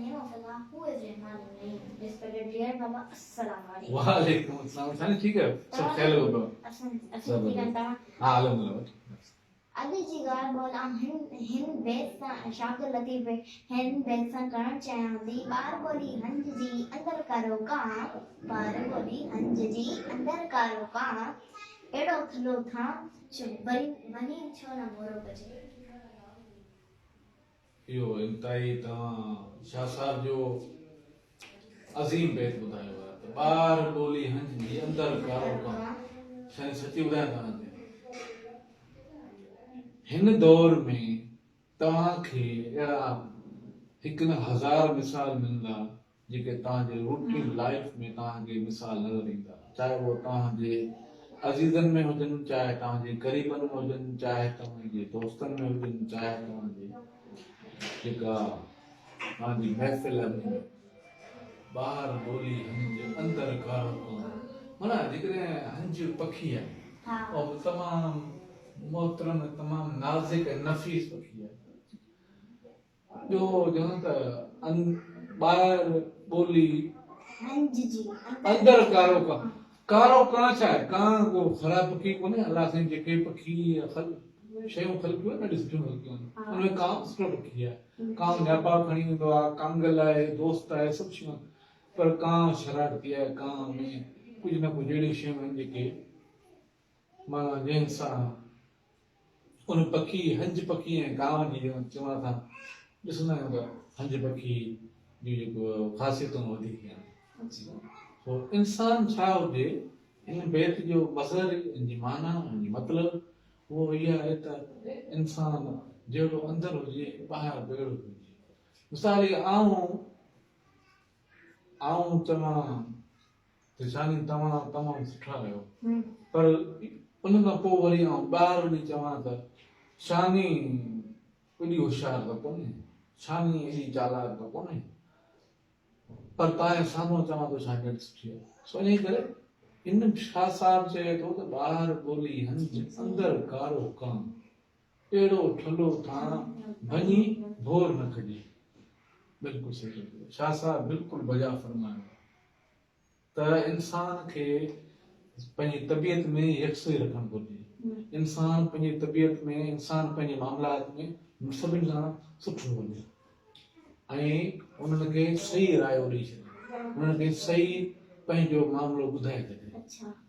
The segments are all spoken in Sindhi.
Name of Allah who is Rahman and Rahim. Respected dear Baba, Assalamu alaikum. وعليڪم السلام سائين ٺيڪ آهيو سڀ خير هو بابا اسان اسان ٺيڪ آهيون توهان ها الحمدلله اڄ جي ڳالهه ٻولهه آئون هن هن بيت سان شاهه عبداللطيف هن بيت سان ڪرڻ چاهيان ٿي ٻار ٻولي هنج جي اندر ڪارو ڪانء ٻار ٻولي هنج جي اندر ڪارو ڪانء اهڙو ٿلهو ٿانء جو وري ڇو نه ڀورو ڪجي. اهو انتهائي توهان شاهه صاحب جو عظيم بيت ٻڌايو آهي ته ٻار ٻولي هنج جي اندر ڪارو ڪانء. سائين سچي ٻڌايان توهان کي هن دور ۾ توهان کي اهڙا هڪ نه هزار مثال ملندا جيڪي توهان جي روٽين لائيف ۾ توهان کي مثال نظر ايندا، چاهي اهو توهان جي عزيزن ۾ هجن، چاهي توهان جي قريبن ۾ هجن، چاهي توهان جي دوستن ۾ هجن، چاهي توهان جي جيڪا توهان جي محفل آهي ان ۾. ٻاهر ٻولي هنج اندر ڪارو ڪانء. معنيٰ جيڪڏهن هنج پکي آهي اهو به تمام محترم ۽ تمام نازڪ ۽ نفيس پکي آهي. ٻيو چون ته ٻاهر ٻولي اندر ڪارو ڪانء. ڪارو ڪانء ڇا آهي؟ ڪانء ڪو خراب پکي ڪونهي. الله سائين جيڪي پکي شيون خلقيون آهن ڏاڍيون سٺيون خلقيون آهن. ان ۾ ڪانء به سٺو پکي آهي. ڪانء نياپا کڻي ويندو آهي، ڪانگل آهي، دوست آهي، سڀ شيون آهن. پر ڪانء شرارتي آهي. ڪانء ۾ ڪجهه نه ڪجهه اهڙيون شيون آهن جيڪي معنيٰ جنهن سان ان پکي، هنج پکي ۽ ڪانء جي جيئن چوڻ سان ڏسندا آهيون ته هنج پکي جون جيڪو خاصيتون وڌيڪ آهن. سو انسان ڇا هجي، هن بيت جو مظهر، ان جي معنيٰ، ان جي مطلب اهو هي آهي ته انسان جهڙو اندر هجي ٻاهر به اهڙو هجي. مثال جي آئون آئون چوان ته سائين توهان تمام سٺا آهيو پر ان کان پوء وري آئون ٻاهر وڃي چوان ته شاني ايڏي هوشيار ته ڪونهي، شاني ايڏي چالاڪ ته ڪونهي پر توهان جي سامهون چوان ٿو شاني ڏاڍي سٺي آهي. سو انهيء ڪري ان شاهه صاحب چئي ٿو ته ٻاهر ٻولي هنج اندر ڪارو ڪانء اهڙو ٺلهو ٿان ڀڃي ڀور نه کڄي. بلڪل صحيح ٿو چئي شاهه صاحب بلڪل بجا فرمايو آهي. ته انسان کي پنهنجي طبيعت ۾ يڪسوئي رکڻ گهرجي. انسان پنهنجي طبيعت ۾ انسان پنهنجي معاملات ۾ سڀني کان سٺو هجي ۽ انهن کي صحيح رايو ڏئي ڇڏي انهن کي صحيح پنهنجو معاملو ٻڌائي ڇڏي.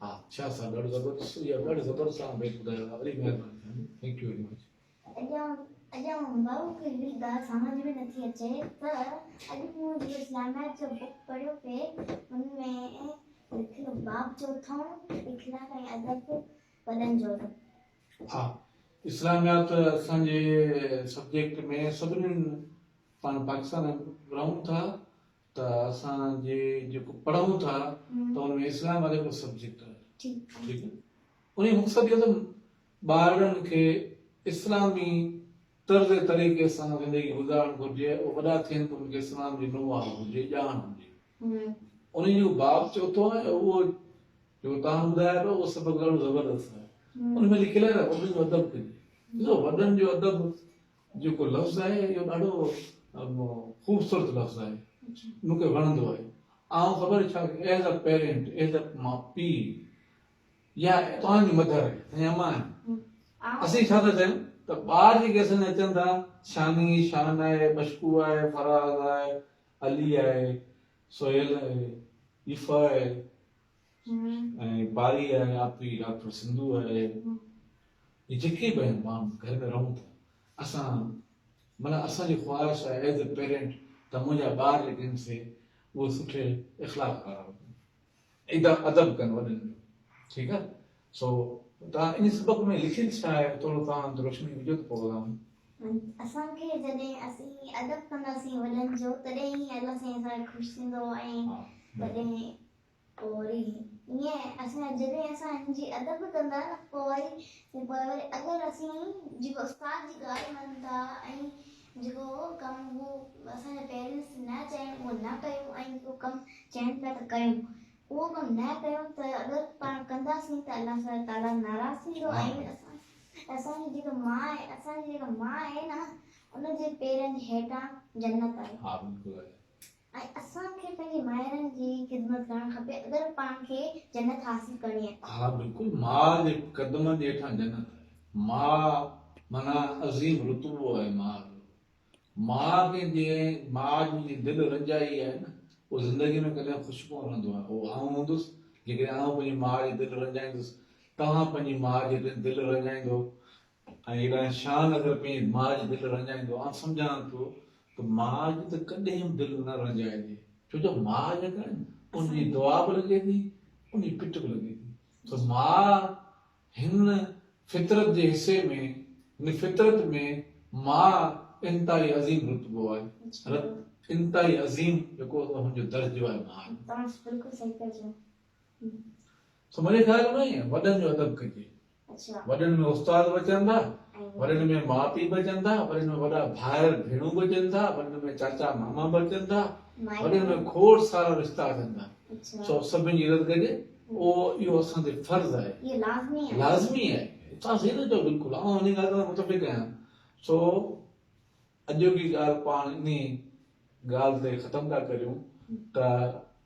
ها شاهه صاحب ڏاڍو زبردست اها ڏاڍو زبردست توهان بيت ٻڌايو آهي وڏي مهرباني thank you very much. اڄ آئون بابو کي هڪڙي ڳالهه سمجهه ۾ نٿي اچي ته اڄ مون جيڪو اسلاميات جو بڪ پڙهيو پئي ان ۾ لکيل هو باب چوٿون اخلاق ۽ ادب وڏن جو ادب. ها اسلاميات اسان جي سبجيڪٽ ۾ سڀني پاڻ پاڪستان ۾ رهون ٿا ته اسان جي جيڪو پڙهون ٿا ته ان ۾ اسلام هڪڙو سبجيڪٽ آهي ٺيڪ آهي ان جو مقصد اهو ته ٻارڙن کي اسلامي طرز طريقي سان زندگي گذارڻ گهرجي، اهي وڏا ٿين ته انهن کي اسلام جي نوحا هجي، ڄاڻ هجي. انهي جو باب چوٿون آهي ۽ اهو جيڪو توهان ٻڌايو پيا اهو سبق ڏاڍو زبردست آهي. ان ۾ لکيل آهي ته وڏن جو ادب ڪجي. ڏسو وڏن جو ادب جيڪو لفظ آهي اهو ڏاڍو خوبصورت لفظ آهي. مون کي وڻندو آهي. آئون خبر ڇا as a parent, as a پيء يا توهان جي مڌر ۽ امان اسين ڇا ٿا چاهيون ته ٻار جيڪي اسان جا اچن ٿا شاني شان آهي مشڪو آهي فراز آهي علي آهي سهيل آهي عفا آهي ۽ پاري آهي آپي ڊاڪٽر سنڌو آهي هي جيڪي به آهن پاڻ گهر ۾ رهون ٿا اسان معنيٰ اسان جي خواهش آهي ايز اي پيرنٽ ته منهنجا ٻار جيڪي آهن سي اهي سٺي اخلاق وارا هجن ادا ادب ڪن وڏن جو ٺيڪ آ سو توهان ان سبق ۾ لکيل ڇا آهي ٿورو توهان روشني وجهو ته پوء آئون. اسان کي جڏهن اسين ادب ڪنداسين وڏن جو تڏهن ئي الله سائين اسان کي خوش ٿيندو ۽ تڏهن پوء وري ائين اسان جڏهن اسان هن جي ادب ڪندا نه پوء وري پوء وري اگر اسين جيڪو استاد جي ڳالهه مڃون ٿا ۽ جيڪو ڪم هو اسان جا پيرنٽس نه چاهين اهو نه ڪيون ۽ جيڪو ڪم چاهين پيا ته ڪيون اهو ڪم نه ڪيون ته اگر پاڻ ڪنداسين ته الله تعالي ناراض ٿيندو ۽ اسان اسان جي جيڪا ماء آهي اسان جي جيڪا ماء آهي نه ان جي پيرن جي هيٺان جنت آهي. ها بلڪل آهي. ۽ اسان کي پنهنجي مائرن جي خدمت ڪرڻ کپي اگر پاڻ کي جنت حاصل ڪرڻي آهي. ها بلڪل ماء جي قدمن جي هيٺان جنت آهي. ماء معنيٰ عظيم رتبو آهي ماء جو. ماء کي جنهن ماء جي دل رنجائي آهي نه اهو زندگي ۾ ڪڏهن خوش ڪونه رهندو آهي. اهو آئون هوندس جيڪڏهن آئون پنهنجي ماء جي دل رنجائيندس توهان پنهنجي ماء جي دل رنجائيندو ۽ هيڏانهن شان اگر پنهنجي ماء جي دل رنجائيندو، آئون سمجهان ٿو ته ماء جي ته ڪڏهن به دل نه رنجائجي، ڇو جو ماء جيڪا آهي نه ان جي دعا به لڳي ٿي، ان جي پٽ به لڳي ٿي. سو ماء هن فطرت جي حصي ۾، هن فطرت ۾ ماء انتهائي عظيم رتبو آهي، انتهائي عظيم جيڪو هن جو درجو آهي ماء جو. توهان بلڪل صحيح ٿا چئو. سو منهنجي خيال ۾ وڏن جو ادب ڪجي. وڏن ۾ استاد به اچن ٿا، وڏن ۾ ماء پيء به اچن ٿا، وڏن ۾ وڏا ڀائر ڀيڻون به اچن ٿا، وڏن ۾ چاچا ماما به اچن ٿا، وڏن ۾ کوڙ سارا رشتا اچن ٿا. سو سڀني جي عزت ڪجي، اهو اهو اسان تي فرض آهي، لازمي آهي. توهان صحيح ٿا چئو بلڪل آئون انهي ڳالهه سان متفق آهيان. سو اڄوڪي ڳالهه پاڻ انهي ڳالهه تي ختم ٿا ڪريون ته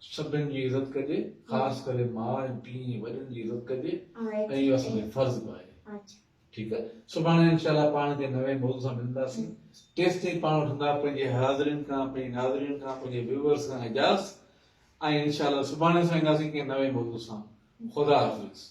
سڀن جي عزت ڪجي، خاص ڪري ماء ۽ پيء ۽ وڏن جي عزت ڪجي ۽ اهو اسان تي فرض به آهي. ٺيڪ آهي سڀاڻي انشاء الله پاڻ ڪنهن نوين موضوع سان ملنداسين تيستائين پاڻ وٺندا پنهنجي حاضرين کان پنهنجي ناظرين کان پنهنجي ويوئرس کان اجازت ۽ انشاء الله سڀاڻي اسان اينداسين ڪنهن نوين موضوع سان خدا حافظ.